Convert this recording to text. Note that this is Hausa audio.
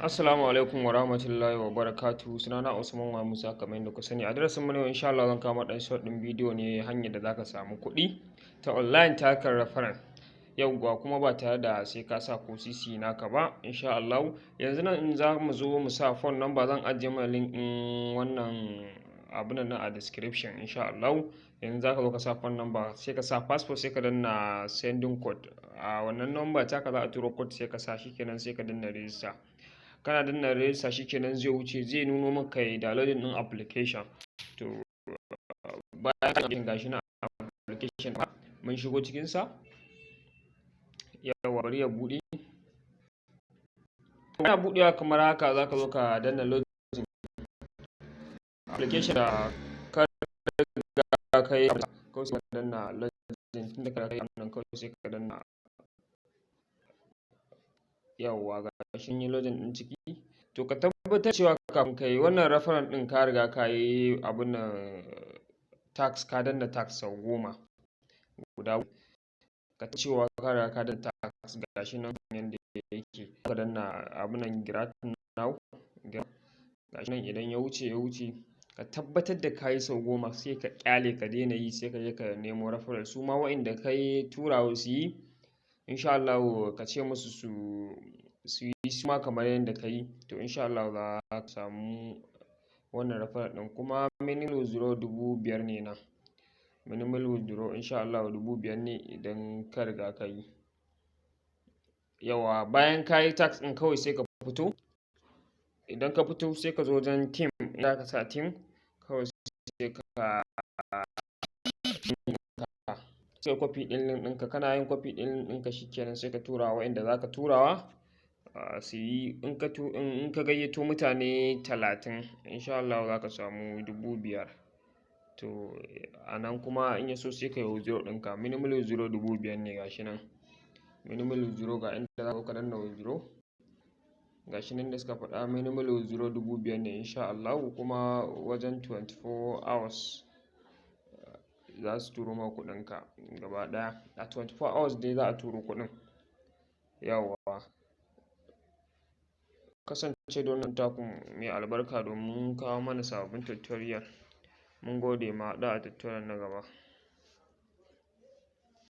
Assalamu alaikum wa rahmatullahi wa barakatuhu. Sunana Usman wa Musa, kamar yadda ku sani. A darasin mu na yau, insha Allah, zan kawo ɗan short ɗin bidiyo ne, hanyar da zaka samu kuɗi ta online ta harkar referral. Yauwa, kuma ba tare da sai ka sa ko sisi naka ba, insha Allah. Yanzu nan in za mu zo mu sa phone number, zan ajiye mana link ɗin wannan abun nan a description, insha Allah. Yanzu zaka zo ka sa phone number, sai ka sa passport, sai ka danna sending code. A wannan number taka za a turo code, sai ka sa, shikenan, sai ka danna register. Kana danna register, shikenan, zai wuce, zai nuno maka downloading ɗin application. To, bayan gashi nan application, mun shigo cikin sa. Yauwa, bari ya buɗe. Yana buɗewa kamar haka, zaka zo ka danna login. Application da ka riga ka yi, kawai sai ka danna login. Tunda ka yi nan, kawai sai ka danna. Yauwa, gashi mun yi login ɗin ciki. To, ka tabbatar cewa kafin ka yi wannan referral ɗin, ka riga ka yi abun nan, task, ka danna task sau 10 guda. Ka cewa ka riga ka danna task, gashi nan yanda yake. Ka danna abun nan, grab now, gashi nan. Idan ya wuce, ya wuce. Ka tabbatar da ka yi sau 10, sai ka ƙyale, ka daina yi, sai ka je ka nemo referral. Su ma wa'inda ka yi turawa su yi, insha Allahu, ka ce musu su yi su ma kamar yadda ka yi. To, insha Allahu za ka samu wannan referral ɗin. Kuma minimum withdraw 5,000 ne nan. Minimum withdraw, insha Allahu, 5,000 ne idan ka riga ka yi. Yauwa, bayan ka yi task ɗin, kawai sai ka fito. Idan ka fito, sai ka zo wajen team. In za ka sa team, kawai sai copy ɗin link ɗinka. Kana yin copy ɗin link ɗinka, shikenan, sai ka tura wa wa'inda za ka turawa su yi. In ka gayyato mutane 30, insha Allahu za ka samu 5,000. To, a nan kuma in ya so, sai ka yi withdraw ɗinka. Minimum withdraw 5,000 ne, gashi nan. Minimum withdraw, ga inda za ka danna withdraw. Gashi nan da suka faɗa, minimum withdraw 5,000 ne, insha Allahu. Kuma wajen 24 hours za su turo maka kuɗinka gaba ɗaya. A 24 hours dai za a turo kuɗin. Yauwa. Kasance da wannan takun mai albarka domin kawo mana sababbin tutorial. Mun gode, mu haɗu a tutorial na gaba.